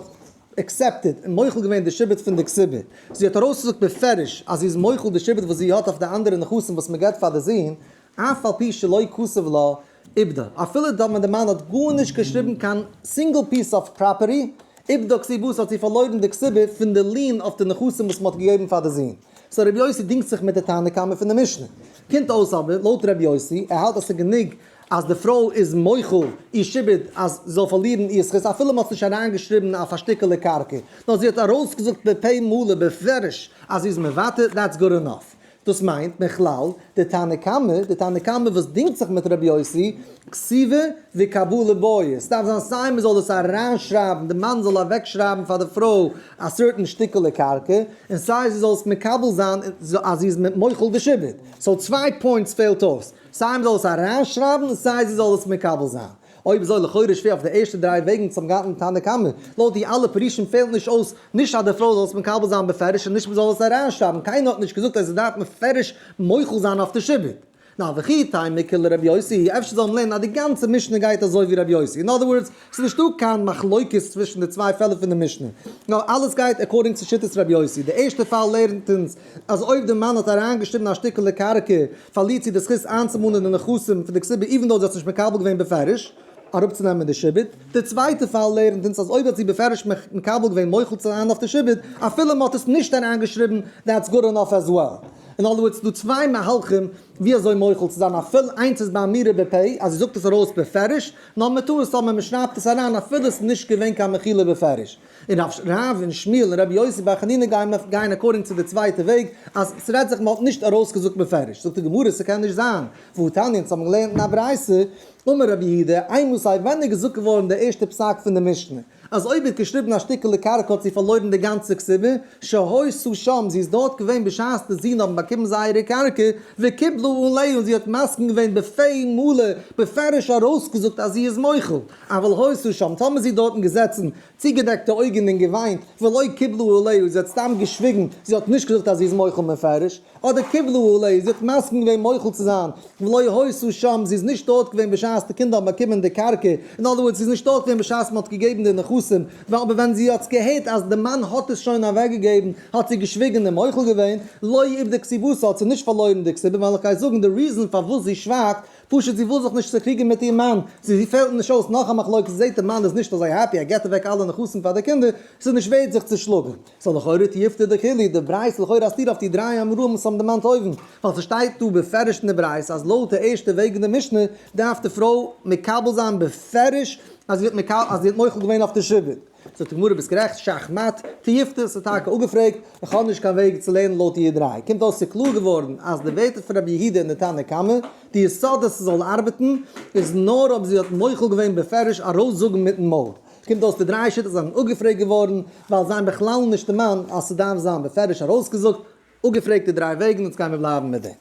A: accepted און מוחל געווען די שעבוד פון די כתובה, זי האט ארויסגעזאגט בפירוש אז זי איז מוחל די שעבוד וואס זי האט אויף די אנדערע נכסים וואס מען געבט פאר די זון, אף על פי שלא כתב לה איבדה, אפילו טאמער די מאן האט גארנישט געשריבן קיין single piece of property, איבדה כתובתה האט זי פארלוירן די כתובה פון די lien אויף די נכסים וואס מען האט געגעבן פאר די זון. So רבי יוסי דינגט זיך מיט די תנא קמא פון די משנה. קומט אויס אבער, לויט רבי יוסי, ער האלט אז ס'איז גענוג אז די פרוי איז מוחל איר שעבוד אז זי זאל פארלירן איר זכות אפילו מ'האט עס נישט אריינגעשריבן אויף א שטיקעלע קרקע, נאר זי האט ארויסגעזאגט בפה מלא בפירוש אז זי איז מוותר, that's good enough. דאס מיינט, מכלל, די תנא קמא, די תנא קמא וואס דינגט זיך מיט רבי יוסי, כתיבה וקבלה בעי, עס דארף זיין סיי מען זאל עס אריינשרייבן, די מאן זאל אוועקשרייבן פאר די פרוי א certain שטיקעלע קרקע, און סיי זי זאל עס מקבל זיין אז זי איז מוחל די שעבוד. So צוויי points פעלט אויס, סיי מען זאל עס אריינשרייבן און סיי זי זאל עס מקבל זיין. אויב אזוי לכאורה שווער אויף די ערשטע דריי וועגן צום גאנצן תנא קמא, לויט די אלע פירושים פעלט נישט אויס נישט אז די פרוי זאל עס מקבל זיין בפירוש און נישט מ'זאל עס אריינשרייבן, קיינער האט נישט געזאגט אז זי דארף מפרש מוחל זיין אויף די שעבוד. נאר וכי תימא כולה רבי יוסי, אפשר זאל מען לערנען אז די גאנצע משנה גייט אזוי ווי רבי יוסי, in other words, ס'איז נישטא קיין מחלוקת צווישן די צוויי פעלער פון די משנה, נאר אלעס גייט according צו שיטת רבי יוסי, די ערשטע פאל לערנט אונז אז אויב די מאן האט אריינגעשריבן א שטיקעלע קרקע פארלירט זי די זכות איינצומאנען די נכסים פון די כתובה even though זי האט עס נישט מקבל געווען בפירוש אראפצונעמען די שעבוד. די צווייטע פאל לערנט אונז אז אויב האט זי בפירוש מקבל געווען מוחל צו זיין אויף די שעבוד אפילו מען האט עס נישט אריינגעשריבן that's good enough as well. In other words, ס'דא צוויי מהלכים ווי אזוי מוחל צו זיין אפילו איינס איז באמירה בפה אז זי זאגט עס ארויס בפירוש, נאר מען טאר עס טאמער מען שרייבט עס אריין אפילו עס איז נישט געווען קיין מחילה בפירוש. און רב רב און שמואל און רבי יוסי בר חנינא גייען גייען according צו די צווייטע וועג אז ס'רעדט זיך מ'האט נישט ארויסגעזאגט בפירוש. זאגט די גמרא ס'קען נישט זיין, והא תניא אונז האבן געלערנט אין א ברייתא, אמר רבי יהודה, אימתי ווען איז געזאגט געווארן די ערשטע פסק פון די משנה אז אויב האט געשריבן א שטיקעלע קרקע האט זי פארלוירן די גאנצע כתובה, שהיתה שם, זי איז דארט געווען בשעת די זין האבן באקומען זייערע קרקע, וקיבלה עליה און זי האט מסכים געווען בפה מלא, בפירוש ארויסגעזאגט אז זי איז מוחל, אבל היתה שם, טאמער זי איז דארטן געזעצן, צוגעדעקט די אויגן און געוויינט, ולא קיבלה עליה, זי האט סתם געשוויגן, זי האט נישט געזאגט אז זי איז מוחל מפרש, אדער קיבלה עליה, זי האט מסכים געווען מוחל צו זיין, ולא היתה שם, זי איז נישט דארט געווען בשעת די קינדער האבן באקומען די קרקע, in other words, זי איז נישט דארט געווען בשעת מען האט געגעבן די נכסים, ווייל אבער ווען זי האט געהערט אז די מאן האט עס שוין אוועקגעגעבן, האט זי געשוויגן און מוחל געווען, לא איבדה כתובתה, האט זי נישט פארלוירן די כתובה, ווייל איך גיי זאגן די reason פארוואס זי שווייגט, פשוט זי וויל זיך נישט צעקריגן מיט איר מאן, זי פעלט נישט אויס נאך א מחלוקת, זי זעט די מאן איז נישט אזוי happy, ער געבט אוועק אלע נכסים פאר די קינדער, ס'איז נישט ווערד זיך צו שלאגן. so לכאורה תיובתא דכולהו, די ברייתא לכאורה א סתירה אויף די דריי אמוראים וואס האבן דערמאנט אויבן, ווייל ס'שטייט דא בפירוש אין די ברייתא אז לויט די ערשטע וועג אין די משנה דארף די פרוי מקבל זיין בפירוש אז זי האט אז זי האט מוחל געווען אויף די שעבוד. זאגט די גמרא ביסט גערעכט שך מת, תיובתא, ס'איז טאקע אפגעפרעגט, איך האב נישט קיין וועג צו לערנען לויט די דריי. קומט אויס ס'איז קלאר געווארן אז די ווערטער פון רבי יהודה און די תנא קמא, די יסוד אז ס'זאל ארבעטן איז נאר אויב זי האט מוחל געווען בפירוש ארויסזאגן מיטן מויל. קומט אויס די דריי שיטות זענען אפגעפרעגט געווארן ווייל זיי האבן בכלל נישט דערמאנט אז ס'דארף זיין בפירוש ארויסגעזאגט, אפגעפרעגט די דריי וועגן אונז גיימיר בלייבן מיט דעם.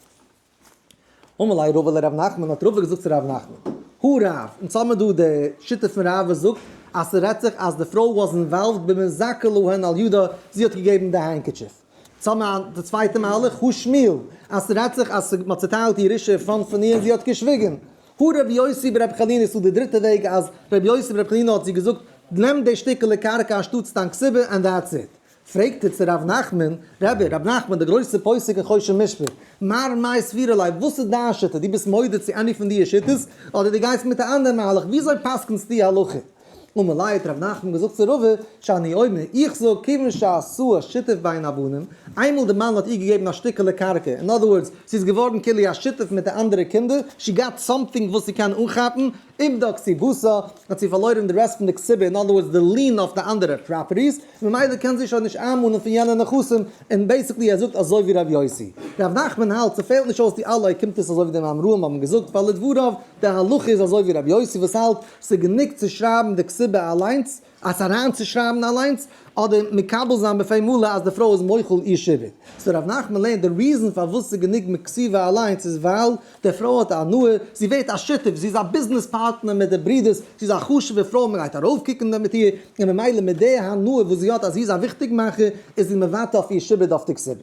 A: אמר ליה רבא לרב נחמן, האט רבא געזאגט צו רב נחמן, הא רב, אונז האמיר דא די שיטה פון רב וואס זאגט אז ס'רעדט זיך אז די פרוי was involved במזכה להן על ידה, זי האט געגעבן די handkerchief. אונז האמיר די צווייטע מהלך, הא שמואל, אז ס'רעדט זיך אז מ'האט צוטיילט ירושה פון פון איר און זי האט געשוויגן. הא רבי יוסי ברבי חנינא איז דא די דריטע וועג אז רבי יוסי ברבי חנינא האט זי געזאגט נעם די שטיקעלע קרקע אנשטאטס דיין כתובה and that's it. פרעגט ער צו ר' נחמן, רבי, ר' נחמן דער גרויסער פוסק אין חושן משפט, מר מאי סבירא ליה, וואס איז דיין שיטה, דו ביסט מודה צו any פון דיע שיטות, אדער דו גייסט מיט א אנדער מהלך, וויאזוי פסק'נסטו הלכה? אמר ליה האט ר' נחמן געזאגט צו רבא, שאני אומר, איך זאג, כיוון שעשאה שותף בין הבנים, איינמאל די מאן האט איר געגעבן א שטיקעלע קרקע, in other words, זי איז געווארן כאילו א שותף מיט די אנדערע קינדער, she got something וואס זי קען אנכאפן, איבדה כתובתה, האט זי פארלוירן די רעסט פון די כתובה, in other words די lien אויף די אנדערע properties, ממילא קען זי שוין נישט איינמאנען פון יענע נכסים, און basically ער זאגט אזוי ווי ר' יוסי. ר' נחמן האלט ס'פעלט נישט אויס די אלע קומט עס אזוי ווי די אמוראים האבן געזאגט ווייל לדבריו די הלכה איז אזוי ווי ר' יוסי וואס האלט ס'גענוג צו שרייבן די כתובה אליינס, עס אריינצושרייבן אליינס, אדער מקבל זיין בפה מלא אז די פרוי איז מוחל איר שעבוד. so ר' נחמן לערנט די reason פארוואס ס'איז גענוג מיט כתיבה אליינס איז ווייל די פרוי האט א הנאה, זי ווערט א שותף, זי איז א ביזנעס פארטנער מיט די ברידערס, זי איז א חשוב'ע פרוי, מען גייט ארויפקוקן מיט איר, און ממילא מיט די הנאה וואס זי האט אז זי איז א וויכטיג מאכער, איז זי מוותר אויף איר שעבוד אויף די כתובה.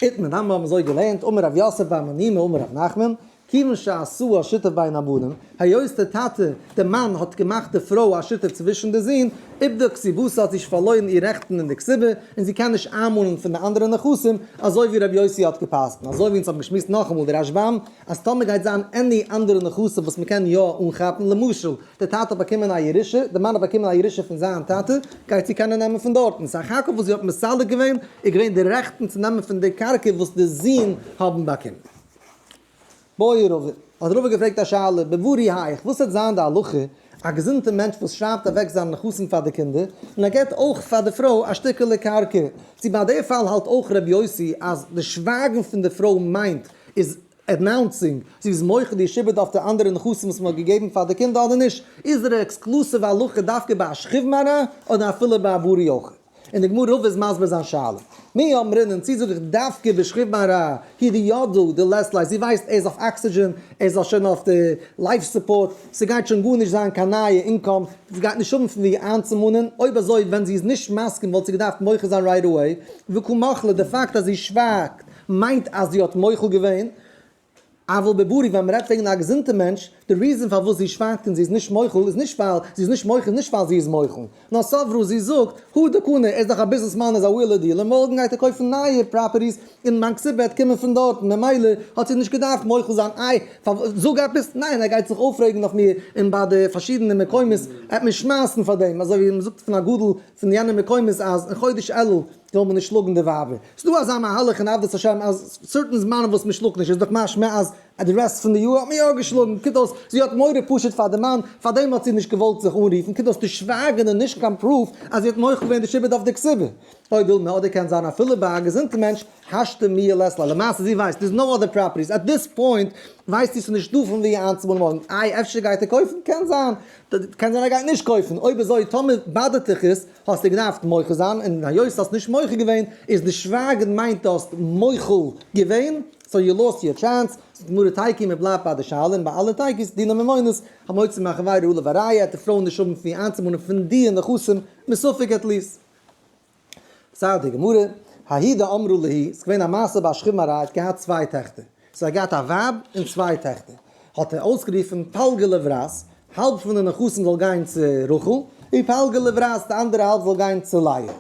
A: איתמר נמי האבן אזוי געלערנט, אמר רב יוסף בר מניומי אמר רב נחמן, כיוון שעשאה שותף בין הבנים, היות דער טאטע, דער מאן, האט געמאכט די פרוי א שותף צווישן די זין, איבדה כתובתה האט זי פארלוירן איר רעכטן אין די כתובה, און זי קען נישט איינמאנען פון די אנדערע נכסים, אזוי ווי רבי יוסי האט גע'פסק'נט. אזוי ווי אונז האבן געשמועסט נאכאמאל די רשב"ם, אז טאמער גייט זיין any אנדערע נכסים וואס מ'קען יא אנכאפן, למשל, דער טאטע האט באקומען א ירושה, דער מאן האט באקומען א ירושה פון זיין טאטע, גייט זי קענען נעמען פון דארטן. סך הכל וואס זי האט מסלק געווען, איז געווען די רעכטן צו נעמען פון די קרקע וואס די זין האבן באקומען. בעי רבא, האט רבא געפרעגט א שאלה, בבריא היאך, וואס וועט זיין די הלכה, א געזונטע מענטש וואס שרייבט אוועק זיינע נכסים פאר די קינדער, און ער געבט אויך פאר די פרוי א שטיקעלע קרקע, צו ביי די פאל האלט אויך ר' יוסי אז די שווייגן פון די פרוי מיינט איז announcing זי איז מוחל די שעבוד אויף די אנדערע נכסים וואס מען האט געגעבן פאר די קינדער אדער נישט, איז דער exclusive הלכה דווקא ביי א שכיב מרע אדער אפילו ביי א בריא אויך? און די גמרא רבא איז מסביר זיין שאלה. מי אמרינן, צי זאג איך דווקא בשכיב מרע הוא דידעה דלית ליה, זי ווייסט ער איז אויף oxygen, ער איז שוין אויף די life support, ס'גייט שוין גארנישט זיין קיין נייע income, זי גייט נישט האבן פון ווי איינצומאנען, אויב אזוי ווען זי איז נישט מסכים וואלט זי געדארפט מוחה זיין right away, וקא מחלה, די פאקט אז זי שווייגט מיינט אז זי האט מוחל געווען, אבל בבריא ווען מ'רעדט וועגן א געזונטע מענטש, די reason פארוואס זי שווייגט און זי איז נישט מוחל איז נישט ווייל זי איז נישט מוחל איז נישט ווייל זי איז מוחל, נאר סברא זי זאגט, הא דקני, ער איז דאך א ביזנעס מאן איז א wheeler dealer, מארגן גייט ער קויפן נייע properties און מיין כתובה וועט קומען פון דארטן, ממילא האט זי נישט געדארפט מוחל זיין, איי זאג עפעס, ניין ער גייט זיך אויפרעגן אויף מיר און ביי די פארשידענע מקומות עט מען שמייסן פאר דעם, אזוי ווי מ'זאגט פון א גדול פון יענע מקומות אז אין חודש אלול זאל מען נישט שלאגן די ווייבער. ס'איז דא אזא מהלך אין עבודת השם אז certain זמנים וואס מ'שלאגט נישט איז דאך משמע אז די רעסט פון די יאר האט מען יא געשלאגן. קומט אויס זי האט מורא פשוט פאר די מאן, פארדעם האט זי נישט געוואלט זיך אנרופן. קומט אויס די שווייגן איז נישט קיין proof אז זי האט מוחל געווען די שעבוד אויף די כתובה. אויב וויל מען אדער קען זיין אפילו ביי א געזונטע מענטש השתא מיהא לית לה. למעשה זי ווייסט there's no other properties at this point ווייסט זי ס'איז נישט דא פון ווי איינצומאנען מארגן. איי אפשר גייט ער קויפן? קען זיין. קען זיין ער גייט נישט קויפן. אויב אזוי טאמער באדערט דיך עס האסטו געדארפט מוחה זיין, און היות האסט נישט מוחה געווען, איז די שווייגן מיינט האסט מוחל געווען, so you lost your chance, זאגט גמרא תיקו מען בלייבט ביי די שאלה, און ביי אלע תיקו'ס דיני ממונות, המוציא מחבירו עליו הראיה, די פרויען נישט האבן פון ווי איינצומאנען פון די נכסים, מספק at least. זאגט די גמרא, ההיא דאמרה להו, ס'איז געווען א מעשה ביי שכיב מרע, ער האט געהאט צוויי טעכטער, so ער האט געהאט א ווייב און צוויי טעכטער, האט ער אויסגערופן פלגא לברת, האלב פון די נכסים זאל גיין צו רחל, און פלגא לברת, די אנדערע האלב זאל גיין צו לאה.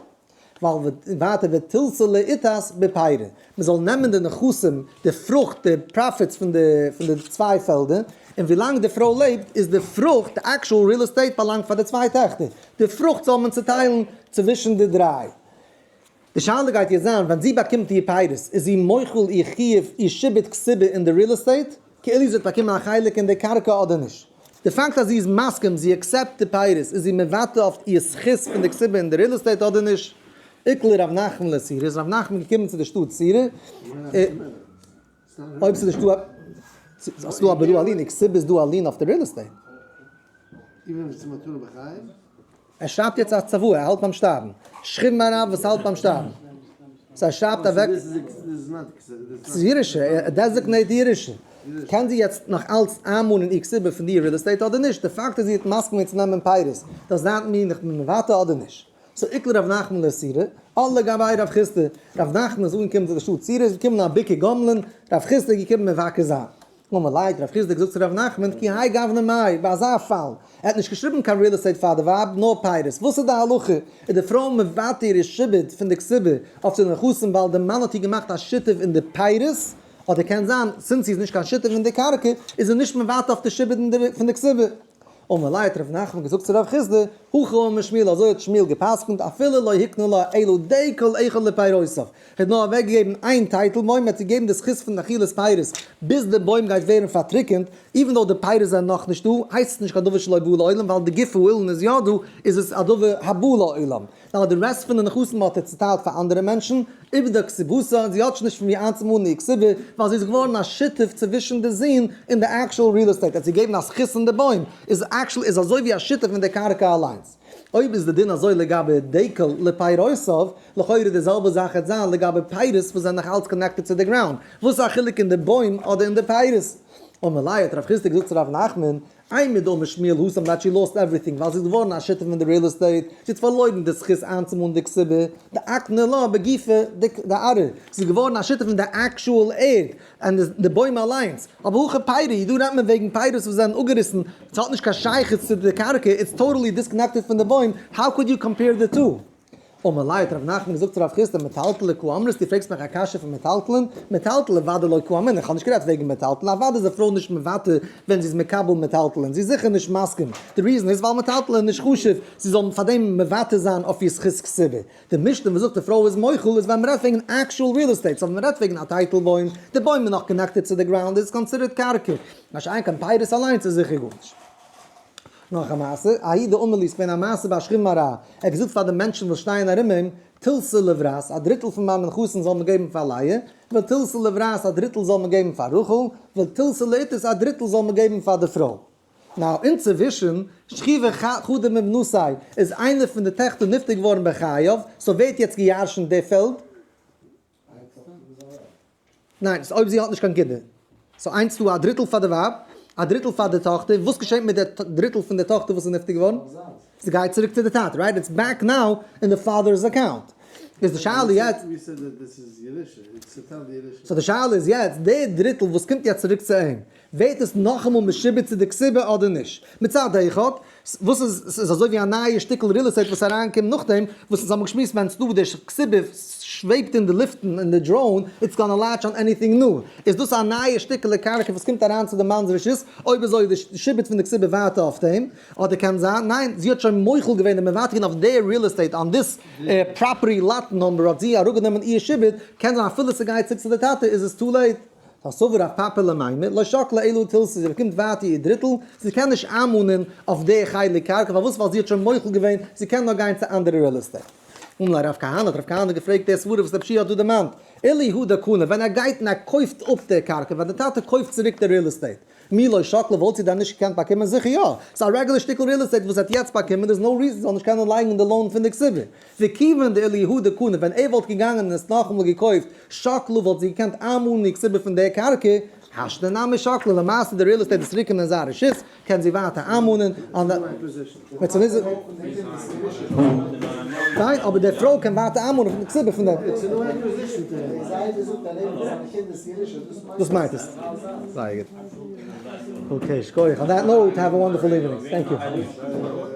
A: ווייל ווייטער ותילתא לאיתת בפירי, מען זאל נעמען די נכסים, די פרוכט, די profits פון די פון די צוויי פעלדער, און ווילאנג די פרוי לעבט איז די פרוכט, די actual real estate באלאנגט פאר די צוויי טעכטער, די פרוכט זאל מען צוטיילן צווישן די דריי. די שאלה גייט יעצט זיין, ווען זי באקומט איר פירות, איז זי מוחל איר חיוב, איר שעבוד כתובה אין די real estate, כאילו זי האט באקומען א חלק אין די קרקע אדער נישט? די פאקט אז זי איז מסכים, זי accept די פירות, איז זי מוותר אויף איר זכות פון די כתובה אין די real estate אדער נישט? איקלע רב נחמן לסורא, איז רב נחמן געקומען צו די שטאט סורא, אויב ס'איז נישטא א, ס'איז דא אבער דא א lien, כתובה איז דא א lien אויף די real estate. ער שרייבט יעצט א צוואה, ער האלט ביים שטארבן. שכיב מרע וואס האלט ביים שטארבן. so ער שרייבט אוועק. ס'איז ירושה, ער designate די ירושה. קען זי יעצט נאך אלץ איינמאנען איר כתובה פון די real estate אדער נישט? די פאקט אז זי האט מסכים געווען צו נעמען פירות, does that mean איך בין מוותר אדער נישט? so איקלע רב נחמן לסורא, אדער לגבי רב חסדא, רב נחמן איז אנגעקומען צו די שטאט סורא, איז געקומען א ביקור גומלין, רב חסדא איז געקומען מבקר זיין. אמר ליה, רב חסדא געזאגט צו רב נחמן, כי האי גוונא מאי, ביי אזא פאל, ער האט נישט געשריבן קיין real estate פאר די ווייב, נאר פירות, וואס איז די הלכה? איז די פרוי מוותר איר שעבוד פון די כתובה אויף די נכסים ווייל די מאן האט איר געמאכט א שותף אין די פירות? אדער קען זיין, since זי איז נישט קיין שותף אין די קרקע, איז זי נישט מוותר אויף די שעבוד פון די כתובה? אמר ליה האט רב נחמן געזאגט צו רב חסדא, הכי אמר שמואל אזוי האט שמואל גע'פסק'נט אפילו לא הקנה לה אלא דקל אחד לפירותיו, ער האט נאר אוועק געגעבן איין טייטל בוים, ער האט געגעבן די זכות פון אכילת פירות ביז די בוים גייט ווערן פארטריקענט, even though די פירות זענען נאך נישט דא, הייסט עס נישט קיין דבר שלא בא לעולם ווייל די גוף האילן איז יא דא, איז עס א דבר הבא לעולם. נאר די רעסט פון די נכסים האט ער צוטיילט פאר אנדערע מענטשן, איבדה כתובתה, און זי האט שוין נישט פון ווי איינצומאנען איר כתובה, ווייל זי איז געווארן א שותף צווישן די זין אין די actual real estate, אז זי געבן א זכות אין די בוים, איז actually איז אזוי ווי א שותף אין די קרקע אליינס. אויב איז די דין אזוי לגבי דקל לפירותיו, לכאורה די זעלבע זאך העט זיין לגבי פירות וואס זענען נאך אלץ connected צו די ground, וואס איז א חילוק אין די בוים אדער אין די פירות? אמר ליה האט רב חסדא געזאגט צו רב נחמן, אימור דאמר שמואל התם that she lost everything ווייל זי איז געווארן א שותף אין די real estate, זי האט פארלוירן די זכות איינצומאנען די כתובה, דאקני לה בגופא דארעא, זי איז געווארן א שותף אין די actual ערד און די בוים אליינס, אבער הכא פירי, דא רעדט מען וועגן פירות וואס זענען אפגעריסן, ס'האט נישט קיין שייכות צו די קרקע, it's totally disconnected פון די בוים, how could you compare the two? אמר ליה האט רב נחמן געזאגט צו רב חסדא מטלטלי קאמרת, דו פרעגסט מיך א קשיא פון מטלטלין? מטלטלי ודאי לא קאמרינן, איך האב נישט גערעדט וועגן מטלטלין, אוודאי איז א פרוי נישט מוותר ווען זי איז מקבל מטלטלין, זי איז זיכער נישט מסכים, די reason איז ווייל מטלטלין איז נישט חשוב זי זאל פארדעם מוותר זיין אויף איר זכות כתובה. די משנה וואס זאגט די פרוי איז מוחל איז ווען מ'רעדט וועגן actual real estate, so ווען מ'רעדט וועגן א טייטל בוים, די בוים איז נאך connected צו די ground איז עס considered קרקע, מה שאין כן פירות אליינס איז זיכער גארנישט. נאך א מעשה, ההוא דאמר להו, ס'געווען א מעשה ביי שכיב מרע, ער האט געזאגט פאר די מענטשן וואס שטייען ארום אים, תילתא לברת, א דריטל פון מיינע נכסים זאל מען געבן פאר לאה, ותילתא לברת, א דריטל זאל מען געבן פאר רחל, ותילתא לאיתת, א דריטל זאל מען געבן פאר די פרוי. Now, אינצווישן, שכיבה חדא מבנותי', איז איינע פון די טעכטער נפטר געווארן בחייו, so ווער האט יעצט געירשנט די פעלד? ניין, ס'איז אויב זי האט נישט קיין קינדער. So איינס דא א דריטל פאר די ווייב, א דריטל פאר די טאכטער, וואס געשעט מיט די דריטל פון די טאכטער וואס איז נפטר געווארן? ס'גייט צוריק צו די טאטע, right? It's back now in the father's account. איז די שאלה יעצט. So די שאלה איז יעצט, די דריטל וואס קומט יעצט צוריק צו אים, ווערט עס נאכאמאל משועבד צו די כתובה אדער נישט? מצד אחד, וואס איז, ס'איז אזוי ווי א נייע שטיקל real estate וואס אריינקומט נאכדעם וואס אונז האבן געשמועסט ווען ס'דא די כתובה שוועבט אין די לופטן אין די drone, it's gonna latch on anything new. איז דאס א נייע שטיקעלע קרקע וואס קומט אריין צו די מאנ'ס רשות, אויב אזוי איז די שעבוד פון די כתובה ווייטער אויף דעם, אדער קען זיין, ניין, זי האט שוין מוחל געווען און מוותר געווען אויף די real estate on this property lot number האט זי אראפגענומען איר שעבוד, קען זיין אפילו ס'גייט צוריק צו די טאטע איז עס too late. סבר רב פפא למימר, לא שקלה אלא תילתא, זי באקומט ווייטער איר דריטל, זי קען נישט איינמאנען אויף די חלק קרקע, פארוואס? ווייל זי האט שוין מוחל געווען, זי קען נאר גיין צו אנדערע real estate. אמר ליה רב כהנא, האט רב כהנא געפרעגט די סברה וואס רב שיע האט דא דערמאנט, אילו הוא דקנה, ווען ער גייט און ער קויפט אפ די קרקע, ווען די טאטע קויפט צוריק די real estate, מי לא שקלה וואלט זי דען נישט געקענט באקומען? זיכער יא! ס'איז א רעגולער שטיקל real estate וואס ער האט יעצט באקומען, there's no reason זי זאל נישט קענען לייגן די loan פון די כתובה. וכיוון דאילו הוא דקנה, ווען ער וואלט געגאנגען און עס נאכאמאל געקויפט, שקלה וואלט זי געקענט איינמאנען די כתובה פון די קרקע, השתא נמי שקלה, למעשה די real estate איז צוריקגעקומען אין זיין רשות, קען זי ווייטער איינמאנען, פיין, אבער די פרוי קען ווייטער איינמאנען פון די כתובה פון די. דאס מיינט עס. זייער גוט. Okay, שכוח. On that note, have a wonderful evening. Thank you.